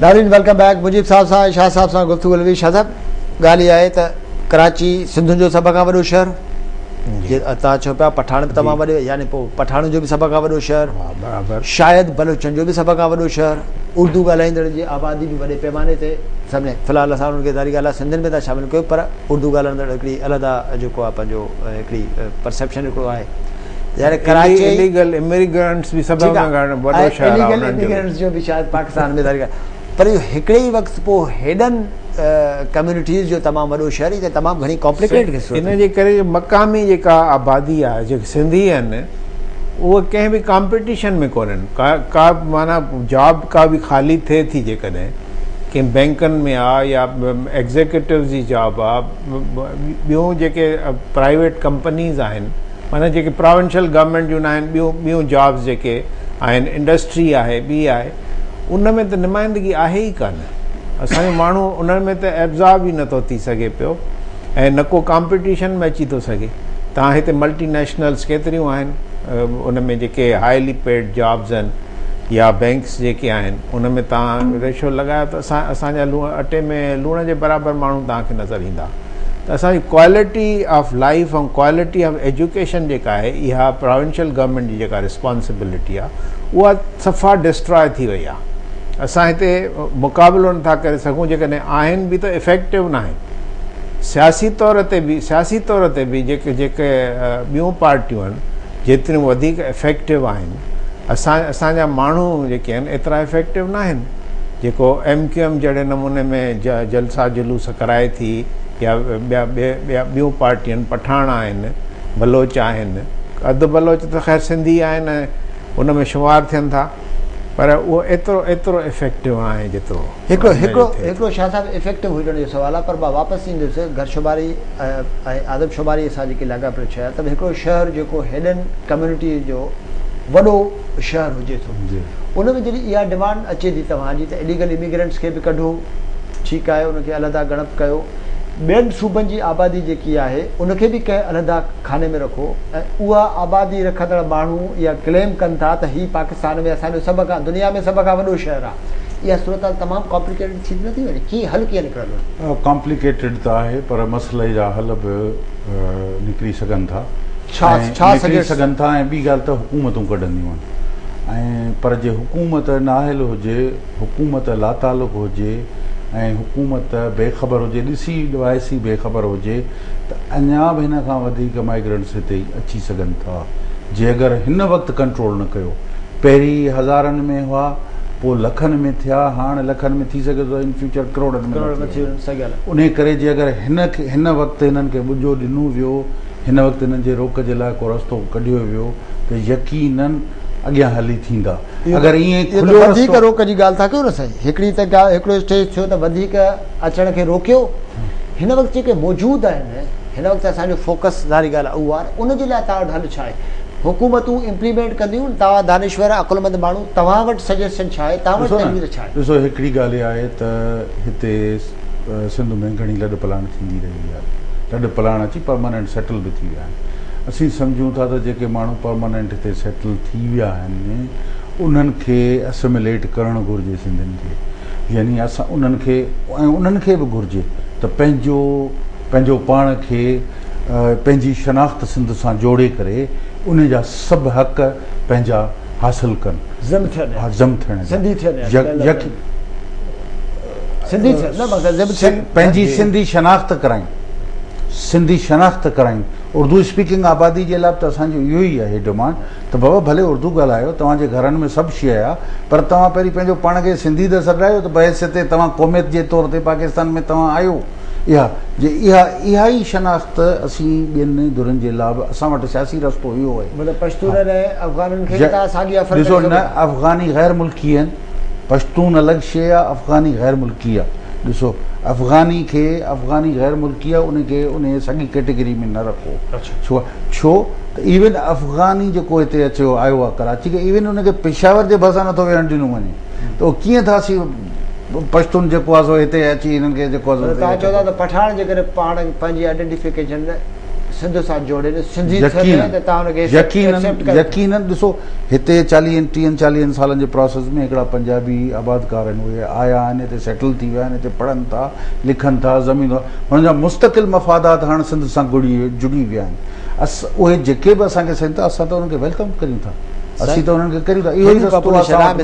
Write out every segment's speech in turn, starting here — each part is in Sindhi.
ناظرين welcome back Mujeeb صاحب سان ۽ شاهه صاحب سان گفتگو هلي شاهه صاحب ڳالهه اها آهي ته ڪراچي سنڌين جو سڀ کان وڏو شهر جي توهان چئو پيا پٺاڻ به تمام وڏي يعني پوء پٺاڻن جو به سڀ کان وڏو شهر برابر شايد بلوچن جو به سڀ کان وڏو شهر اردو ڳالهائيندڙ جي آبادي به وڏي پيماني تي سڀني في الحال اسان انهن کي ظاهري ڳالهه آهي سنڌين ۾ ٿا شامل ڪيو پر اردو ڳالهائيندڙ هڪڙي علحده جيڪو آهي پنهنجو هڪڙي پرسيپشن هڪڙو آهي يعني ڪراچي اليگل اميگرنٽس به سڀ کان وڏو شهر آهي اليگل اميگرنٽس جو به شايد پاڪستان ۾ ظاهري پر اهو هڪڙي ئي وقت پوء هيڏن ڪميونٽيز جو تمام وڏو شهر هي ته تمام گهڻي ڪامپليڪيٽڊ ان جي ڪري جو مقامي جيڪا آبادي آهي جيڪي سنڌي آهن اهي ڪنهن به ڪامپيٽيشن ۾ ڪونهن ڪا ڪا معنيٰ جاب ڪا به خالي ٿئي ٿي جيڪڏهن ڪنهن بينڪن ۾ آ يا ايگزيڪيوٽو جي جاب آ ٻيون جيڪي پرائيويٽ ڪمپنيز آهن معنيٰ جيڪي پراونشل گورنمينٽ جون ناهن ٻيون ٻيون جابس جيڪي آهن انڊسٽري آهي ٻي آهي ان ۾ ته نمائندگي آهي ئي ڪانه اسان جو ماڻهو انهن ۾ ته ايبزارب ئي نٿو ٿي سگهي پيو ۽ نه ڪو ڪامپيٽيشن ۾ اچي ٿو سگهي توهان هتي ملٽي نيشنلز ڪيتريون آهن ان ۾ جيڪي هائلي پيڊ جابس آهن يا بينڪس جيڪي آهن ان ۾ توهان ريشو لڳايو ته اسان اسان جا لوڻ اٽي ۾ لوڻ جي برابر ماڻهو توهان کي نظر ايندا ته اسان جي quality of life ۽ quality of education جيڪا آهي اها پراونشل گورنمينٽ جي جيڪا رسپانسبلٽي آهي اها صفا ڊسٽراء ٿي وئي آهي اسان هتي مقابلو نٿا ڪري سگهون جيڪڏهن آهن به ته افيڪٽو ناهن سياسي طور تي به سياسي طور تي به جيڪي جيڪي ٻيون پارٽيون آهن جيتريون وڌيڪ افيڪٽو آهن اسان اسان جا ماڻهو جيڪي آهن ايترا افيڪٽو ناهن جيڪو ايم ڪيو ايم جهڙي نموني ۾ جلسا جلوس ڪرائي ٿي يا ٻيا ٻيا ٻيون پارٽيون پٺاڻ آهن بلوچ آهن اڌ بلوچ ته خير سنڌي آهن ۽ ان ۾ شمار ٿين ٿا پر اهو ايترو ايترو افيڪٽو ناهي جيترو هڪڙو هڪڙو هڪڙو شاهه صاحب افيڪٽو هجڻ جو سوال آهي پر مان واپس ايندس گهر شماري ۽ آدم شماري سان جيڪي لاڳاپيل شيء آهي ته هڪڙو شهر جيڪو هيڏن ڪميونٽي جو وڏو شهر هجي ٿو ان ۾ جڏهن اها ڊمانڊ اچي ٿي توهان جي ته اليگل اميگرنٽس کي به ڪڍو ٺيڪ آهي ان کي علحده ڳڻپ ڪيو ٻين صوبن جي آبادي جيڪي آهي ان کي به ڪنهن علحده خاني ۾ رکو ۽ اها آبادي رکندڙ ماڻهو اها ڪليم ڪن ٿا ته هي پاڪستان ۾ اسان جو سڀ کان دنيا ۾ سڀ کان وڏو شهر آهي اها صورتحال تمام ڪامپليڪيٽڊ ٿي نٿي وڃي ڪيئن حل ڪيئن نڪرندو؟ ڪامپليڪيٽڊ ته آهي پر مسئلي جا حل به نڪري سگهن ٿا ڇا ۽ ڇا نڪري سجيسٽ سگهن ٿا ۽ ٻي ڳالهه ته حڪومتون ڪڍنديون آهن ۽ پر جي حڪومت نااهل هجي حڪومت لاتعلق هجي ۽ حڪومت بي خبر هجي ڏسي وائسي بي خبر هجي ته اڃا به هن کان وڌيڪ مائگرنٽس هتي اچي سگهن ٿا جي اگر هن وقت ڪنٽرول نه ڪيو پهرين هزارن ۾ هئا پوء لکن ۾ ٿيا هاڻ لکن ۾ ٿي سگهي ٿو ان فيوچر ڪروڙن ۾ ڪروڙن ۾ ٿي وڃن سگهيل. انهي ڪري جي اگر هن هن وقت هنن کي ٻجو ڏنو ويو هن وقت هنن جي روڪ جي لاء ڪو رستو ڪڍيو ويو ته يقينن اڳيان هلي ٿيندا اگر ائين اهو ته کليو وڌيڪ رستو. روڪ جي ڳالهه ٿا ڪيو نه سائين هڪڙي ته ڳالهه هڪڙو اسٽيج ٿيو ته وڌيڪ اچڻ کي روڪيو هن وقت جيڪي موجود آهن هن وقت اسان جو فوڪس ظاهري ڳالهه اهو آهي ان جي لاء توهان وٽ حل ڇا آهي حڪومتون امپليمينٽ ڪنديون توهان دانشور عقلمند ماڻهو توهان وٽ سجيشن ڇا آهي توهان وٽ ڏسو نه تجويز ڇا آهي. ڏسو هڪڙي ڳالهه اها آهي ته هتي سنڌ ۾ گهڻي لڏ پلاڻ ٿيندي رهي آهي لڏ پلاڻ اچي پرماننٽ سيٽل به ٿي ويا آهن اسين سمجهون ٿا ته جيڪي ماڻهو پرماننٽ هتي سيٽل ٿي ويا آهن انهن کي اسيميليٽ ڪرڻ گهرجي سنڌين کي يعني اسان انهن کي ۽ انهن کي به گهرجي ته پنهنجو پنهنجو پاڻ کي پنهنجي شناخت سنڌ سان جوڙي ڪري ان جا سڀ حق پنهنجا حاصل ڪن. ضم ٿين ها ضم ٿيڻ جا. سنڌي ٿين يا سنڌي ٿين نه مقصد ضم ٿين. پنهنجي سنڌي شناخت ڪرائين سنڌي شناخت ڪرائين اردو اسپيڪنگ آبادي جي لاء به ته اسان جو اهو ئي آهي ڊمانڊ ته بابا ڀلي اردو ڳالهايو توهان جي گهرن ۾ سڀ شيء آ پر توهان پهرين پنهنجو پاڻ کي سنڌي ته سڏرايو ته بحيثيت توهان قوميت جي طور تي پاڪستان ۾ توهان آهيو اها جي اها اها ئي شناخت اسين ٻين ڌرين جي لاء به اسان وٽ سياسي رستو اهو آهي. مطلب پشتونن ۽ افغانن کي به توهان ساڳي آفر ڪري ڏسو سگهو نه ٿا. افغاني غير ملڪي آهن پشتون الڳ شيء آ افغاني غير ملڪي آ ڏسو افغاني کي افغاني غير ملڪي آ ان کي ان ساڳي ڪيٽيگري ۾ نه رکو ڇو ڇو ته ايون افغاني جيڪو هتي اچيو آيو آ ڪراچي کي ايون ان کي پشاور جي ڀرسان نٿو ويهڻ ڏنو وڃي ته اهو ڪيئن ٿا اسين پشتون جيڪو آ سو هتي اچي هنن کي جيڪو آ سو توهان چئو ٿا ته پٺاڻ جيڪڏهن پاڻ پنهنجي آئيڊنٽيفڪيشن سنڌ سان جوڙين، سنڌي ٿين ته توهان ان کي ايڪسيپٽ ڪريو. يقينن ڏسو هتي چاليهن ٽيهن چاليهن سالن جي پراسيس ۾ هڪڙا پنجابي آبادڪار آهن، اهي آيا آهن، هتي سيٽل ٿي ويا آهن، هتي پڙهن ٿا، لکن ٿا، زمين هنن جا مستقل مفادات هاڻ سنڌ سان جڙي ويا آهن. اهي جيڪي به اسان کي سڏين ٿا، اسان ته انهن کي welcome ڪريون ٿا، اسين ته انهن کي ڪريون ٿا. اهو ئي رستو آهي اسان وٽ،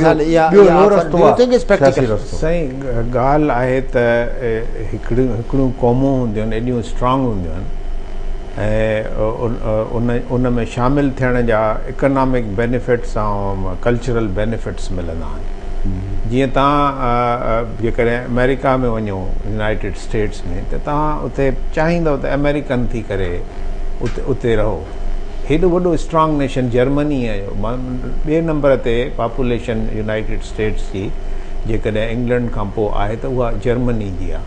ٻيو اهو رستو آهي سياسي رستو. سائين ڳالهه آهي ته هڪڙيون قومون هونديون آهن ايڏيون اسٽرانگ هونديون آهن ۽ ان ۾ شامل ٿيڻ جا اڪنامڪ بينيفٽس ۽ ڪلچرل بينيفٽس ملندا آهن. جيئن توهان جيڪڏهن آمريڪا ۾ وڃو، يونائيٽيڊ اسٽيٽس ۾، ته توهان اتي چاهيندؤ ته آمريڪن ٿي ڪري اتي رهو. هيڏو وڏو اسٽرانگ نيشن جرمني ٻئي نمبر تي پاپوليشن يونائيٽيڊ اسٽيٽس جي جيڪڏهن انگلنڊ کان پوء آهي ته اها جرمني جي آهي،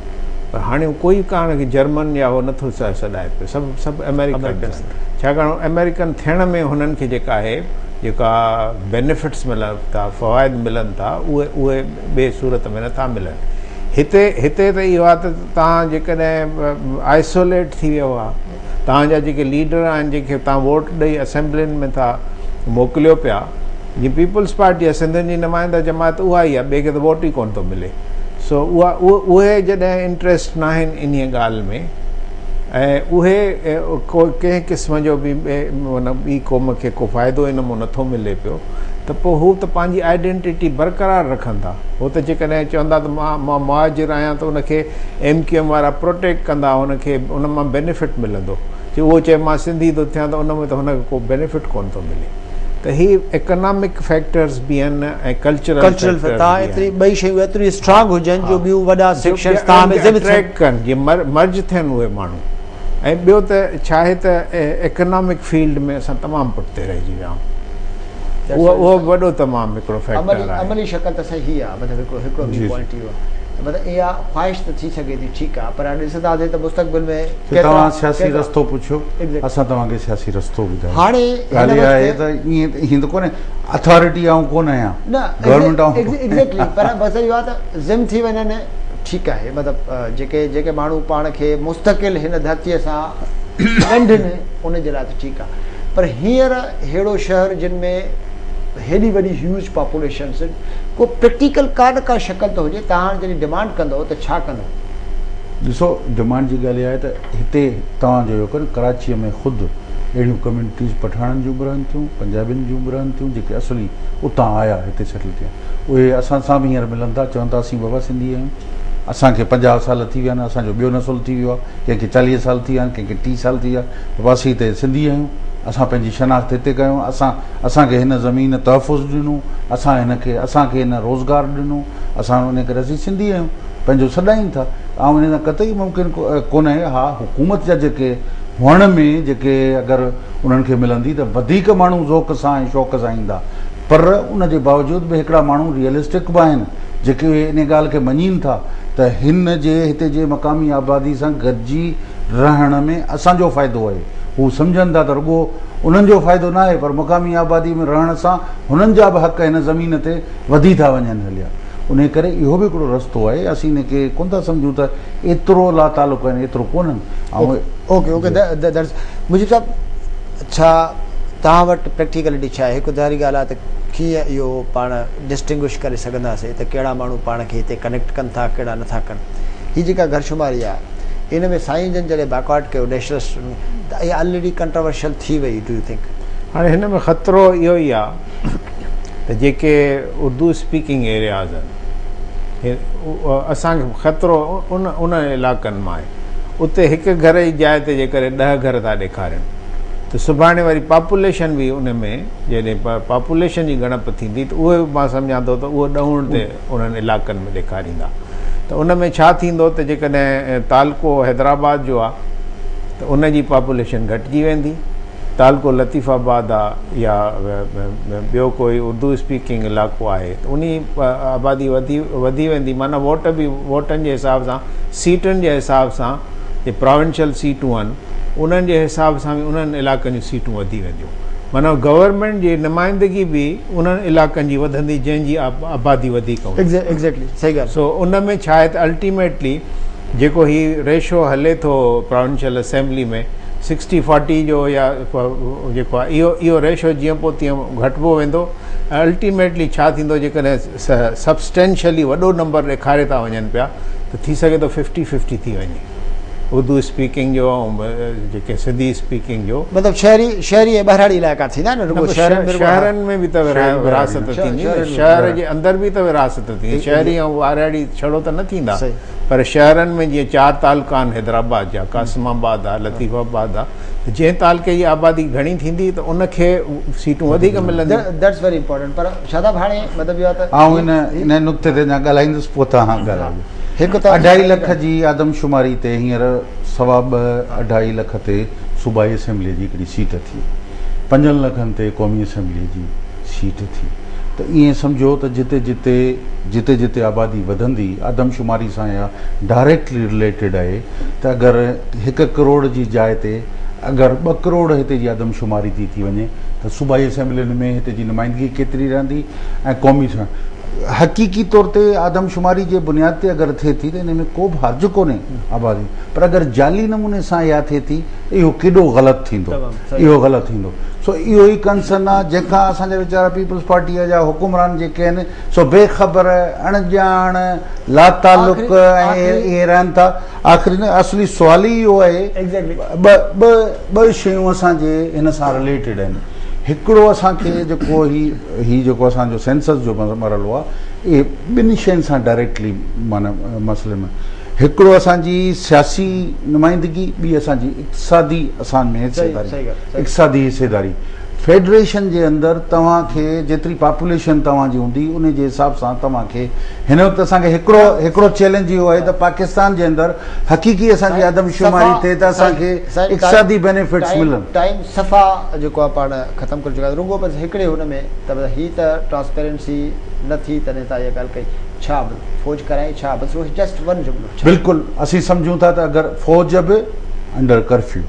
پر هاڻي ڪوئي پاڻ کي جرمن يا هو نٿو سڏائي پيو، سڀ سڀ آمريڪن، ڇاڪاڻ آمريڪن ٿيڻ ۾ هنن کي جيڪا آهي جيڪا بينيفٽس ملن ٿا، فوائد ملن ٿا، اهي اهي ٻي صورت ۾ نٿا ملن. هتي هتي ته اهو آهي ته توهان جيڪڏهن آئسوليٽ ٿي ويو آهي، توهان جا جيڪي ليڊر آهن جن کي توهان ووٽ ڏئي اسيمبلين ۾ ٿا موڪليو پيا، جيئن پيپلز پارٽي آهي، سنڌين جي نمائنده جماعت اها ئي آهي، ٻئي کي ته ووٽ ئي ڪونه ٿو ملي. سو اها اهي جڏهن انٽريسٽ ناهن انهيء ڳالهه ۾ ۽ اهي ڪو ڪنهن قسم جو به معنيٰ ٻي قوم کي ڪو فائدو ان مان نٿو ملي پيو ته پوء هو ته پنهنجي آئيڊينٽيٽي برقرار رکندا. هو ته جيڪڏهن چوندا ته مان مان مهاجر آهيان ته ان کي ايم ڪيو ايم وارا پروٽيڪٽ ڪندا، هن کي ان مان بينيفٽ ملندو. جي اهو چئي مان سنڌي ٿو ٿيان ته ان ۾ ته هن کي ڪو بينيفٽ ڪونه ٿو ملي. ته هي اڪنامڪ فيڪٽرز به آهن ۽ ڪلچرل ڪلچرل فيڪٽرز تان به ايتري آهن. ٻئي شيون ايتريون اسٽرانگ هجن جو ٻيون وڏا جو سيڪشنز ٻيا تان ۾ ضم ٿين. اٽريڪٽ ڪن، جيئن مرج ٿين اهي ماڻهو. ۽ ٻيو ته ڇا آهي ته اڪنامڪ فيلڊ ۾ اسان تمام پٺتي رهجي ويا آهيون. اهو اهو به وڏو تمام هڪڙو فيڪٽر آهي. عملي شڪل ته صحيح آهي، مطلب هڪڙو هڪڙو ويو پوائنٽ اهو آهي ته مطلب اها خواهش ته ٿي سگهي ٿي ٺيڪ آهي، پر هاڻي ڏسنداسين ته مستقبل ۾ ته توهان سياسي رستو پڇيو، اسان توهان کي سياسي رستو ٻڌايو. هاڻي ڳالهه اها آهي ته ائين ائين ته ڪونهي اٿارٽي آئون ڪونه آهيان، نه گورنمينٽ آئون ايگزيڪٽلي، پر بس اهو آهي ته ضم ٿي وڃن ٺيڪ آهي، مطلب جيڪي جيڪي ماڻهو پاڻ کي مستقل هن ڌرتيء سان ڳنڍن ان جي لاء ته ٺيڪ آهي، پر هينئر ههڙو شهر جن ۾ هيڏي وڏي هيوج پاپوليشنس، ڪو پريڪٽيڪل ڪا نه ڪا شڪل ته هجي. توهان جڏهن ڊمانڊ ڪندؤ ته ڇا ڪندؤ؟ ڏسو ڊمانڊ جي ڳالهه اها آهي ته هتي توهان جو اهو ڪن ڪراچيء ۾ خود اهڙيون ڪميونٽيز پٺاڻن جون به رهن ٿيون، پنجابين جون به رهن ٿيون جيڪي اصلي اتان آيا هتي سيٽل ٿيا اهي اسان سان به هينئر ملن ٿا چون ٿا اسين بابا سنڌي آهيون اسان کي 50 سال ٿي ويا آهن اسان جو ٻيو نسل ٿي ويو آهي ڪنهن کي 40 سال ٿي ويا آهن ڪنهن کي 30 سال ٿي ويا بابا اسين هتي سنڌي آهيون اسان پنهنجي شناخت هتي ڪيون اسان اسان کي هن زمين تحفظ ڏنو اسان هن کي اسان کي هن روزگار ڏنو اسان ان ڪري اسين سنڌي آهيون پنهنجو سڏائين ٿا. آئون انهي سان قطعي ممڪن ڪونهي. ها حڪومت جا جيڪي هئڻ ۾ جيڪي اگر انهن کي ملندي ته وڌيڪ ماڻهو ذوق سان ۽ شوق سان ايندا پر ان جي باوجود به هڪڙا ماڻهو ريئلسٽڪ به آهن جيڪي انهي ڳالهه کي مڃين ٿا ته هن جي هتي جي مقامي آبادي سان گڏجي رهڻ ۾ اسان جو فائدو آهي. هو سمجهن ٿا ته رڳو انهن جو فائدو ناهي پر مقامي آبادي ۾ رهڻ سان هنن جا به حق هن زمين تي وڌي ٿا وڃن هليا. انهيء ڪري اهو به هڪڙو رستو آهي. اسين ان کي ڪونه ٿا سمجهون ته ايترو لا تعلق آهن، ايترو ڪونهن. آئون. اوڪي اوڪي درس مجيب صاحب ڇا توهان وٽ پريڪٽيڪلٽي ڇا آهي؟ هڪ ظاهري ڳالهه آهي ته ڪيئن اهو پاڻ ڊسٽنگوش ڪري سگهنداسين ته ڪهڙا ماڻهو پاڻ کي هتي ڪنيڪٽ ڪن ٿا ڪهڙا نٿا ڪن. هي جيڪا گهر شماري آهي ان ۾ سائين جن جڏهن بائيڪاٽ ڪيو نيشنلسٽ ته اها آلريڊي ڪنٽراورشل ٿي وئي do you think? هاڻي هن ۾ خطرو اهو ئي آهي ته جيڪي اردو اسپيڪنگ ايرياز آهن اسان کي خطرو ان انهن علائقن مان آهي اتي هڪ گهر جي جاء تي جيڪڏهن 10 گهر ٿا ڏيکارين ته سڀاڻي وري پاپوليشن به ان ۾ جڏهن پاپوليشن جي ڳڻپ ٿيندي ته اهي به مان سمجهان ٿو ته اهو ڏهوڻ تي انهن علائقن ۾ ڏيکاريندا ته ان ۾ ڇا ٿيندو ته جيڪڏهن تعلقو حيدرآباد جو آهي ته ان جي پاپوليشن گهٽجي ويندي، تعلقو لطيف آباد آ يا ٻيو ڪوئي اردو اسپيڪنگ علائقو آهي ته انهي آبادي وڌي وڌي ويندي معنيٰ ووٽ به ووٽن جي حساب سان سيٽن جي حساب سان جي پراونشل سيٽون آهن انهن جي حساب سان به انهن علائقن جون سيٽون وڌي وينديون معنيٰ گورنمينٽ جي نمائندگي به انهن علائقن جي وڌندي جنهن جي آبادي وڌيڪ هوندي. ايگزيڪٽلي صحيح ڳالهه. سو ان ۾ ڇا آهي ته الٽيميٽلي جيڪو هي ريشو هلي ٿو پراونشل اسيمبلي ۾ 60-40 جو يا جيڪو آهي اهو اهو ريشو جيئن پوء تيئن گهٽبو ويندو ۽ الٽيميٽلي ڇا ٿيندو جيڪڏهن سبسٽينشلي وڏو نمبر ڏيکاري ٿا وڃن پيا ته ٿي سگهي ٿو 50-50 ٿي وڃي اردو اسپيڪنگ جو ۽ جيڪي سنڌي اسپيڪنگ جو. مطلب شهري شهري ۽ ٻهراڙي علائقا ٿيندا نه رڳو شهرن ۾ شهرن ۾ به ته ورهاست ٿيندي نه شهر جي اندر به ته ورهاست ٿيندي شهري ۽ ٻهراڙي ڇڙو ته نه ٿيندا پر شهرن ۾ جيئن چار تعلقا آهن حيدرآباد جا قاسم آباد آهي لطيف آباد آهي ته جنهن تعلقي جي آبادي گهڻي ٿيندي ته ان کي سيٽون وڌيڪ ملنديون. That's very important پر شاداب هاڻي مطلب اهو آهي ته. آئون ان ان نقطي تي اڃا ڳالهائيندس پوء توهان ڳالهايو. هڪ ته اڍائي لک جي آدمشماري تي هينئر سوا ٻه اڍائي لک تي صوبائي اسيمبليء جي هڪڙي سيٽ ٿي، پنجن لکن تي قومي اسيمبليء جي سيٽ ٿي ته ائين سمجهو ته جتي جتي جتي جتي آبادي وڌندي آدمشماري سان اها ڊائريڪٽلي رليٽيڊ آهي ته اگر هڪ ڪروڙ جي جاء تي اگر ٻه ڪروڙ هتي جي آدمشماري ٿي ٿي وڃي ته صوبائي اسيمبلين ۾ هتي جي نمائندگي ڪيتري رهندي ۽ قومي حقيقي طور تي آدمشماري جي بنياد تي اگر ٿئي ٿي ته ان ۾ ڪو به حرج ڪونهي آبادي پر اگر جعلي نموني سان اها ٿئي ٿي ته اهو ڪيڏو غلط ٿيندو اهو غلط ٿيندو سو اهو ئي ڪنسرن آهي جنهن کان اسان جا ويچارا پيپلز پارٽيء جا حڪمران جيڪي آهن سو بي خبر اڻڄاڻ لاتعلق ۽ اهي رهن ٿا آخري نه اصلي سوال ئي اهو آهي ٻه ٻه ٻه شيون اسان جي هن سان رليٽيڊ آهن هڪڙو اسان کي جيڪو هي هي جيڪو اسان جو سينسس جو مرحلو آهي اهي ٻن شين سان ڊائريڪٽلي معنيٰ مسئلي ۾ هڪڙو اسان جي سياسي نمائندگي ٻي اسان جي اقتصادي اسان ۾ حصيداري اقتصادي حصيداري فيڊريشن جي اندر توهان کي جيتري پاپوليشن توهان جي هوندي ان جي حساب سان توهان کي هن وقت اسان کي هڪڙو هڪڙو چئلينج اهو آهي ته پاڪستان جي اندر حقيقي اسان جي آدمشماري ٿئي ته اسان کي اقتصادي بينيفٽس ملن. ٽائيم صفا جيڪو آهي پاڻ ختم ڪري چڪا آهيون رڳو بس هڪڙي هن ۾ ته هي ته ٽرانسپيرنسي نه ٿي تڏهن تان اها ڳالهه ڪئي ڇا فوج ڪرائي ڇا بس اهو جسٽ ون جملو ڇا. بلڪل اسين سمجهون ٿا ته اگر فوج به under curfew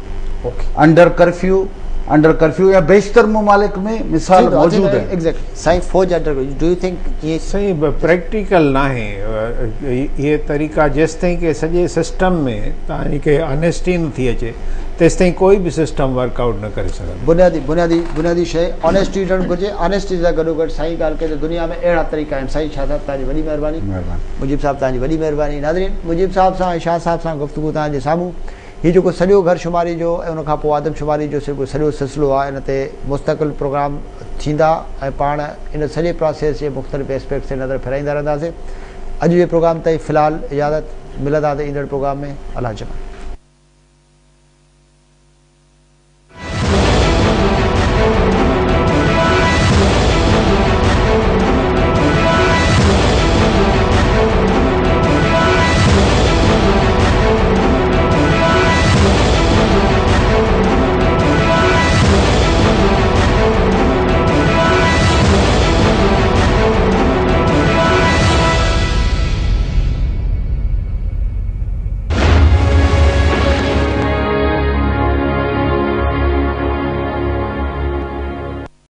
under curfew under curfew يا بيشتر ممالڪ ۾ مثال موجود آهن. ايگزيڪٽلي سائين فوج انڊر do you think ائين. سائين پريڪٽيڪل ناهي اهي طريقا جيستائين ڪي سڄي سسٽم ۾ توهان کي آنيسٽي نه ٿي اچي تيستائين ڪوئي به سسٽم ورڪ آئوٽ نه ڪري سگهندو. بنيادي بنيادي بنيادي شيء آنيسٽي هجڻ گهرجي آنيسٽي سان گڏو گڏ سائين ڳالهه ڪئي ته دنيا ۾ اهڙا طريقا آهن سائين شاهه صاحب توهان جي وڏي مهرباني مجيب صاحب توهان جي وڏي مهرباني ناظرين مجيب صاحب سان ۽ شاهه صاحب سان گفتگو توهان جي سامهون هي جيڪو سڄو گهر شماري جو ۽ ان کان پوء آدم شماري جو جيڪو سڄو سلسلو آهي ان تي مستقل پروگرام ٿيندا ۽ پاڻ ان سڄي پراسيس جي مختلف اسپيڪٽس تي نظر ڦيرائيندا رهنداسين اڄ جي پروگرام تائين في الحال اجازت ملنداسين ايندڙ پروگرام ۾ الله جمال.